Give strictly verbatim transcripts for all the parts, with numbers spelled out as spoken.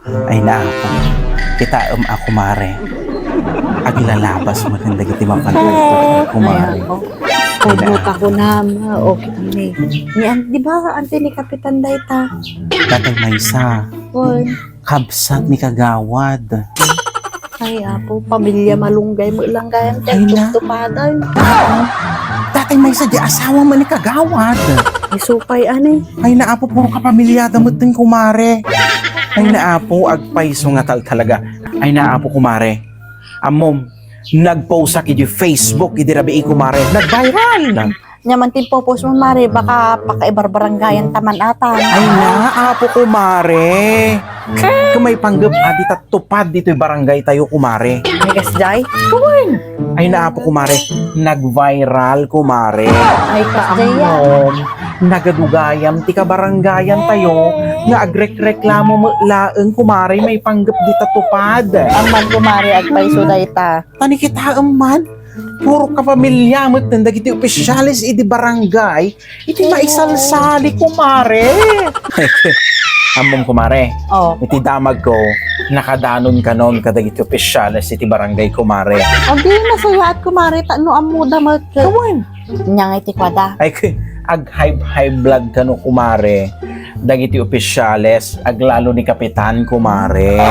Ay, naapo. Kitaem a, kumare. Aglalabas met dagiti mapanagto, kumare. Ay, ako. Ay, na. Pudno ka kunam. Okay ni. Ni an-, di ba, anti ni Kapitan dayta? Datay maysa. Wen. Kabsat ni Kagawad. Ay, apo, pamilya malunggay mo lang gayam. Ay, na. Tutupadan. Datay maysa di asawa man ni Kagawad. Ay, supay, ani. Ay, naapo, puro kapamilyada met din, kumare. Ay, naapo, agpayso nga tal talaga. Ay, naapo, kumare. Ammom, nag-post-ak iti Facebook, iti rabii, kumare. Nag-viral. Nya man ti post mo, mare, baka pakaibarbarangayan ta man ata. Ay, naapo, kumare. Kumare, panggep a dita tupad ditoy barangay tayo, kumare. Ay, kasjay? Kawan. Ay, naapo, kumare. Nag-viral, kumare. Ay, kasjay yan. Ammom, nagadugayam ti kabarangayan tayo nga agrekreklamo met laeng, kumare, maipanggep dita tupad. Amman, kumare, agpayso dayta. Tani kitaem man, puro kapamilya met dagiti opisyales iti barangay, iti maisalsali, kumare. Ammom, kumare. Oh. Iti damagko, nakadanon kanon kadagiti opisyales iti barangay, kumare. Adi, nasayaat, kumare, ta no ammoda met. Kawan. Nya nga iti kuada. Ay, k-, ag-high, high blood kano, kumare. Dagiti opisyales, aglalo ni Kapitan, kumare.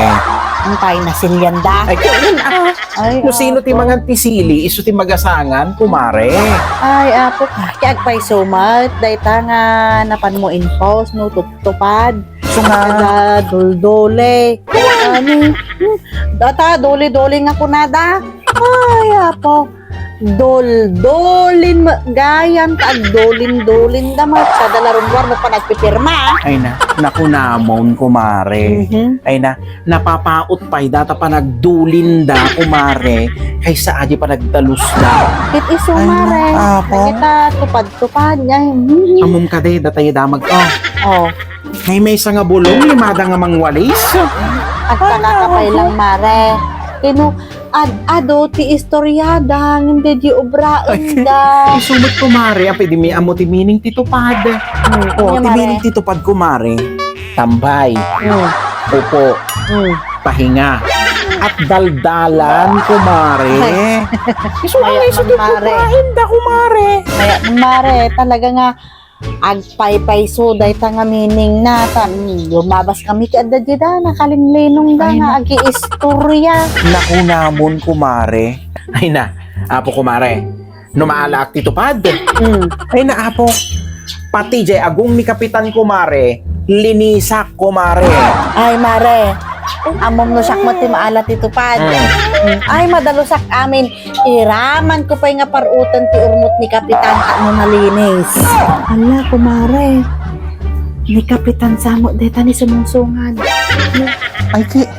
Ang tayo nasilian da. Ay, kawan, ah. Ay, no sino ti apo. Mangan ti sili, isu ti magasangan, kumare. Ay, apo. Kaya agpayso met, dayta nga napan mo in-post, no, tuptupad. So nga. Taga Doldole. Ano? Hmm. Data, dole-dole nga kunada. Ay, apo. Doldolin met gayam, ta agdolin-dolin da met. Kada larumluar mo pa nagpipirma, ah. Ay na, nakunamon, kumare. Mhm. Ay na, napapaot pay data panagdulinda, kumare, kaysa adi panagdalusda. Ket isu, ay, mare, apo. Dagita tupad-tupad, ay, hmm. Ammom kadi, datay damagko. Oh. Ay, maysa nga bulong, limada nga mangwalis. Agtalaka pay lang, mare. Ino, ad-ado ti istoriada, ngem di obraenda. Ay, isu met, kumare, apay di mi ammo ti meaning ti tupad. Hmm, oh, ania, ti mare? Meaning ti tupad, kumare. Tambay. Hmm. Upo. Hmm. Pahinga. At daldalan, kumare. Ay. Isu nga, mare. Isu nga, mare. Kumare, talaga nga, agpaypayso dayta nga meaning na, ta, mm, lumabas kami ti adda dida, nakalinlinong da nga agiistorya. Ay, na. Nakunamon, kumare. Ay na, apo, kumare. No maalaak ti tupad. Mm. Ay na, apo. Pati jay agong ni Kapitan, kumare. Linisak, kumare. Ay, mare. Ammom no siak met ti maala ti tupad. Mm. Mm. Ay, madalusak amin. Iraman ko pay nga parutan ti urmot ni Kapitan tapno nalinis. Ala, kumare. Ni Kapitan sa met deta ni sumungsungad. Ay, ki-,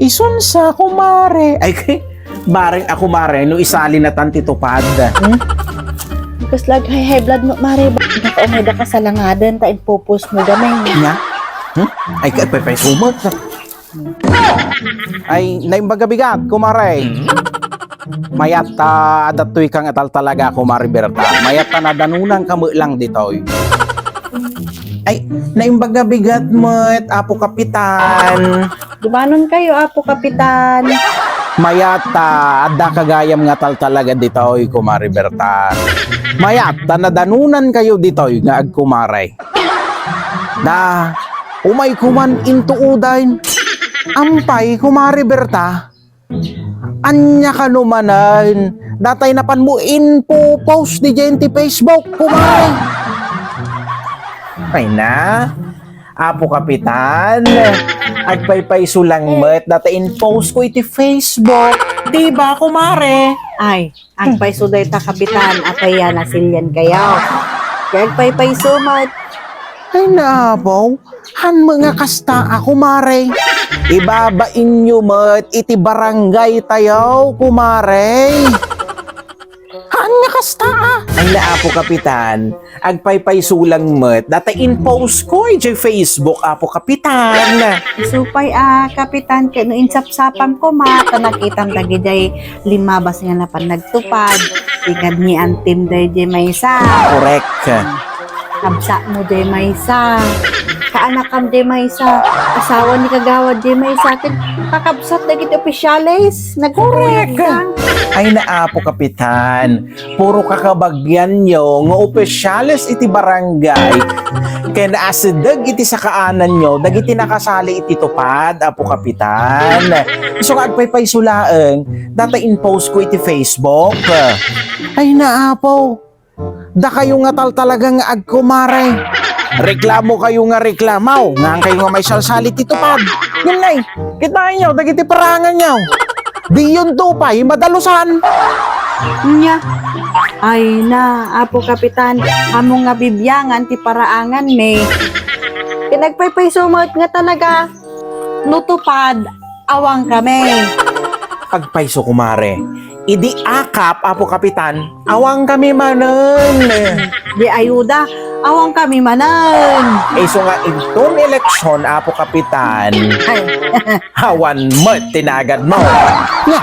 isunsa, kumare. Ay, ki-, bareng a, kumare, no isali natan ti tupad. Hmm? Kasla ag-high, high blood mo, mare. Baka umay da kasalangadan, ta impupus mo gamay. Nya? Hmm? Ay, kay, pay, pay, sumat. Ay, naimbag a bigat, kumare. Mayat ta adda toy ka nga taltalaga, kumare Berta. Mayat ta nadanunanka met lang ditoy. Ay, naimbag a bigat met, Apo Kapitan. Dumanon kayo, Apo Kapitan. Mayat ta adda ka gayam nga taltalaga ditoy, kumare Berta. Mayat ta nadanunan kayo ditoy nga agkumare. Da, umay ko man into udayen. Ampay, kumare Berta? Ania kano manen? Datay napan mo impo-post didiay ti Facebook, kumare. Ay na, Apo Kapitan, agpaypayso lang met data impost ko iti Facebook. Di ba, kumare? Ay, agpayso dayta, Kapitan, apay a nasilian kayo. Kaya agpaypayso met. Ay, naapaw, han met nga kasta a, kumare. Ibabainyo met iti barangay tayo, kumare. Haan nga kasta a. Ay, naapo, Kapitan, agpaypayso lang met data impost ko idiay Facebook, Apo Kapitan. Isu pay a, Kapitan, ket no insapsapam koma, ta nakitam dagidiay limabas nga napan nagtupad, ti kadni antim daydiay maysa. Correct. Kabsatmo diay maysa. Kaanakam diay maysa. Asawa ni Kagawad diay maysa. Ket kakabsat dagiti opisyales. Correct. Ay, naapo, Kapitan. Puro kakabagianyo nga opisyales iti barangay ken asideg iti sakaananyo dagiti nakasali iti tupad, Apo Kapitan. Isu nga agpaypayso laeng, data in-post ko iti Facebook. Ay, naapo. Dakayo nga taltalaga nga agkumare. Reklamo kayo nga reklamaw, ngan kayo nga maisalsali ti tupad. Ngem nay, kitaenyo, dagiti paraanganyo. Diyonto pay madalusan. Nya, ay na, Apo Kapitan, amo nga bibiangan ti paraanganmi. Ket agpaypayso met nga talaga, no tupad, awan kami. Agpayso, kumare. Idi akap, Apo Kapitan, awan kami manen. Di ayuda, awan kami manen. Isu nga inton eleksyon, Apo Kapitan, ay, awan met ti nagadmo. Nga,